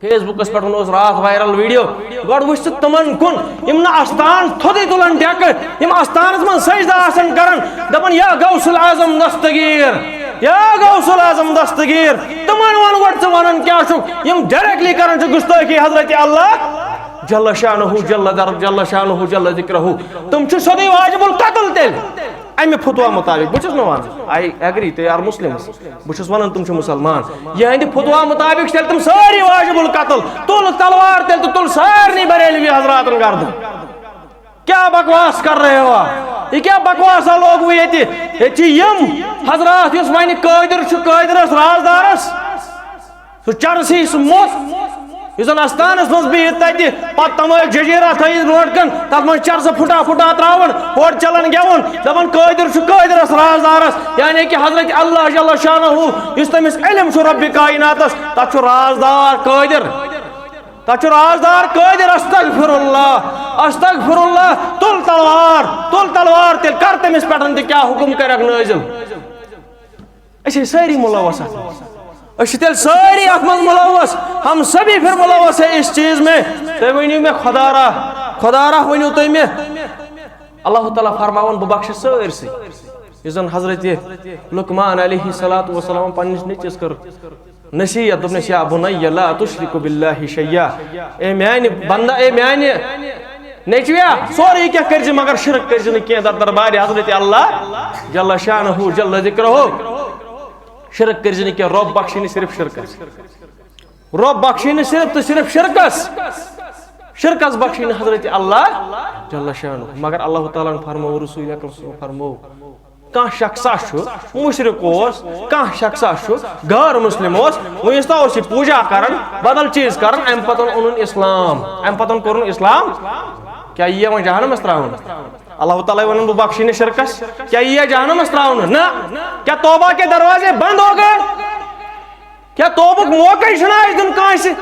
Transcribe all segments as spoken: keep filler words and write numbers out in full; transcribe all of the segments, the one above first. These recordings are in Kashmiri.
فیس بُکس پٮ۪ٹھ اوس راتھ وائرل ویڈیو۔ گۄڈٕ وٕچھ ژٕ تِمن کُن، یِم نہٕ استان تھوٚدُے تُلان ڈیکہٕ، یِم استانس منٛز سجدٕ آسان کران، دپان، "یا غوث الاعظم دستگیر، یا غوث الاعظم دستگیر۔" تِمن وَن گۄڈٕ، ژٕ وَنان کیٛاہ چھُکھ؟ یِم ڈائریکٹلی کران چھِ گستٲخی حضرت اللہ جل شانہ، جل در-، جل شانہ، جل ذکرہ۔ تِم چھِ سیوٚدُے واجب القتل تیٚلہِ۔ امہِ فتوا مطابق، بہٕ چھُس نہٕ ونان، I agree، they are Muslims۔ بہٕ چھُس ونان، تِم چھِ مسلمان۔ یِہنٛدِ فتوا مطابق چھِ تیٚلہِ تِم سٲری واجب القتل۔ تُل تلوار تیٚلہِ تہٕ تُل سارنٕے بریلوی حضراتن گردن۔ کیا بکواس کر رہے ہو آپ؟ یہ کیا بکواسا لوگ ہوئے ییٚتہِ؟ ییٚتہِ چھِ یِم حضرات، یُس وۄنۍ قٲدر چھُ، قٲدرس، رازدارس، سُہ چرسی، سُہ موٚت، یُس زن استانس منٛز بِہِتھ تتہِ پتہٕ تمٲکۍ ججیرہ تھٲیِتھ برونٛٹھ کن، تتھ منٛز چرسہٕ پھُٹا پھُٹا تراوان، ہورٕ چلان گٮ۪وُن، دپان، "قٲدر چھُ قٲدرس، رازدارس"، یعنی کہِ حضرت اللہ جل شانہ، یُس تٔمِس علم چھُ رب کائناتس، تتھ چھُ رازدار قٲدر، تتھ چھُ رازدار قٲدر۔ استغفر اللہ، استغفر اللہ، تُل تلوار، تُل تلوار، تیٚلہِ کر تٔمِس پٮ۪ٹھ تہِ کیٛاہ حُکم کرکھ نٲزِل؟ أسۍ چھِ سٲری مُلوث اَتھ منٛز۔ أسۍ چھِ تیٚلہِ سٲری اَتھ منٛز مُلوث۔ ہم سبھی پھر مُلوث ہے اس چیز میں۔ تُہۍ ؤنِو مےٚ، خۄدا را، خۄدا را ؤنِو تُہۍ مےٚ۔ اللہ تعالیٰ فرماوان، بہٕ بخشہٕ سٲرسٕے۔ یُس زن حضرت لقمان علیہ الصلوۃ والسلام پننِس نیٚچوِس کٔر نصیحت، دوٚپنَس، "یا بنی لا تشرک باللہ شیئا"، اے میانہِ بندہ، اے میانہِ نیٚچویا، سورُے کینٛہہ کٔرۍ زِ، مگر شرک کٔرۍ زِ نہٕ کینٛہہ۔ در دربارِ حضرت اللہ جل شانہ جل ذکرہ، شرک کٔرۍ زِ نہٕ کینٛہہ۔ رۄب بخشی نہٕ صرف شرکس، رۄب بخشی نہٕ صرف تہٕ صرف شرکس، شرکس بخشی نہٕ حضرت اللہ جل شانہ، مگر اللہ تعالیٰ ہن فرموو، رسول اکرم صلی اللہ علیہ وسلم فرموو، کانٛہہ شخصا چھُ مشرک اوس، کانٛہہ شخصا چھُ غٲر مسلم اوس، وۄنۍ یُس تۄہہِ اوس یہِ پوٗجا کران، بدل چیٖز کران، امہِ پتہٕ اوٚنُن اسلام، امہِ پتہٕ کوٚرُن اسلام، کیٛاہ یہِ یِیہِ وۄنۍ جہنمس تراونہٕ؟ اللہ تعالیٰ ونان، بہٕ بخشی نہٕ شرکس، کیٛاہ یہِ یِیہِ جہنمس تراونہٕ؟ نہ۔ کیا توبہ کے دروازے بند ہو گئے؟ کیا توبُک موقعے چھُنہٕ اَسہِ دیُن کٲنٛسہِ؟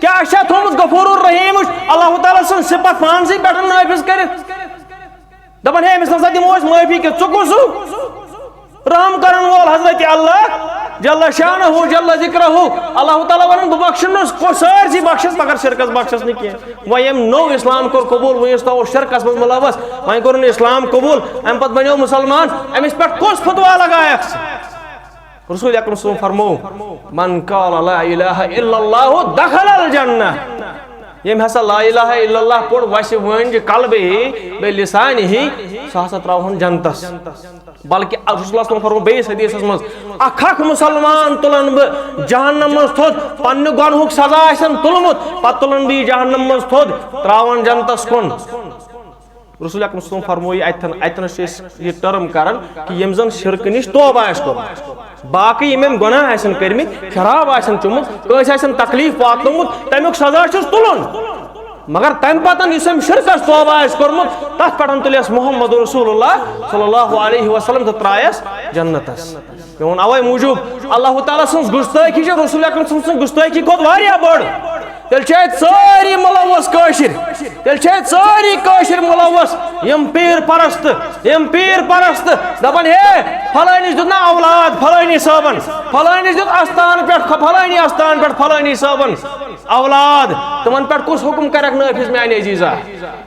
کیا اَسہِ چھا تھوٚومُت غفور الرحیم؟ اللہ تعالیٰ سٕنٛز صفت پانسٕے پٮ۪ٹھ نٲفِذ کٔرِتھ؟ دپان، ہے، أمِس نسا دِمو أسۍ معٲفی کینٛہہ۔ ژٕ کُس ہُہ؟ رحم کرن وول حضرت اللہ جل شانہ جل ذکرہ۔ اللہ تعالیٰ ونان، بہٕ بخشن نہٕ کو-، سٲرسٕے بخشس، مگر شرکس بخشس نہٕ کینٛہہ۔ وۄنۍ ییٚمۍ نوٚو اسلام کوٚر قبول، وۄنۍ اوس تو شرکس منٛز ملوث، وۄنۍ کوٚرُن اسلام قبول، امہِ پتہٕ بنیو مسلمان، أمِس پٮ۪ٹھ کُس فتوا لگایکھ ژٕ؟ رسول اکرم صلی اللہ علیہ وسلم فرمو، "من قال لا الہ الا اللہ دخل الجنہ"۔ ییٚمۍ ہسا لا الہ الا اللہ پوٚر وسہِ وٲنجہِ قلبہِ بیٚیہِ لسانہِ، سُہ ہسا تراوہون جنتس۔ بلکہ رسول اللہ صلی اللہ علیہ وسلم فرمو بیٚیِس حدیثس منٛز، "اکھ اکھ مسلمان تُلن بہٕ جہنم منٛز تھوٚد، پننہِ گۄنہُک سزا آسن تُلمُت، پتہٕ تُلن بہٕ یہِ جہنم منٛز تھوٚد، تراون جنتس کُن۔" رسول اکرم صلی اللہ علیہ وسلم فرموو یہِ اتٮ۪ن، اتٮ۪نس چھِ أسۍ یہِ ٹرم کران کہِ ییٚمۍ زن شرکہٕ نِش توبہٕ آسہِ کوٚرمُت، باقٕے یِم أمۍ گۄناہ آسن کٔرمٕتۍ، شراب آسن چوٚمُت، کٲنٛسہِ آسن تکلیف واتنومُت، تمیُک سزا چھُس تُلُن۔ مگر تمہِ پتن یُس أمۍ شرکس توبہٕ آسہِ کوٚرمُت، تتھ پٮ۪ٹھ تُلٮ۪س محمد رسول اللہ صلی اللہ علیہ وسلم تہٕ ترٛایس جنتس۔ مےٚ ووٚن اوے موٗجوٗب، اللہ تعالیٰ سٕنٛز گُستٲخی چھِ رسول اکرم صلی اللہ علیہ وسلم سٕنٛز گُستٲخی کھۄتہٕ واریاہ بٔڑ۔ تیٚلہِ چھِ اَتہِ سٲری مُلوث کٲشِر، تیٚلہِ چھِ اَتہِ سٲری کٲشِر مُلوث، یِم پیٖر پرست، یِم پیٖر پرست دَپان، ہے، فلٲنِس دیُت نہ اولاد فلٲنی صٲبن، فلٲنِس دیُت اَستان پٮ۪ٹھ، فلٲنی اَستان پٮ۪ٹھ فلٲنی صٲبن اولاد۔ تِمن پٮ۪ٹھ کُس حُکُم کرکھ نٲفِذ، میانہِ عزیزا؟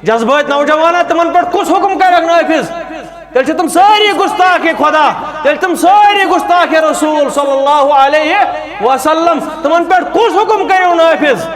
جذبٲتۍ نوجوانا، تِمن پٮ۪ٹھ کُس حُکُم کرکھ نٲفِذ؟ تیٚلہِ چھِ تِم سٲری گُستاخِ خۄدا، تیٚلہِ تِم سٲری گُستاخِ رسول صلی اللہ علیہ وسلم، تِمن پٮ۪ٹھ کُس حُکُم کٔرِو نٲفِذ؟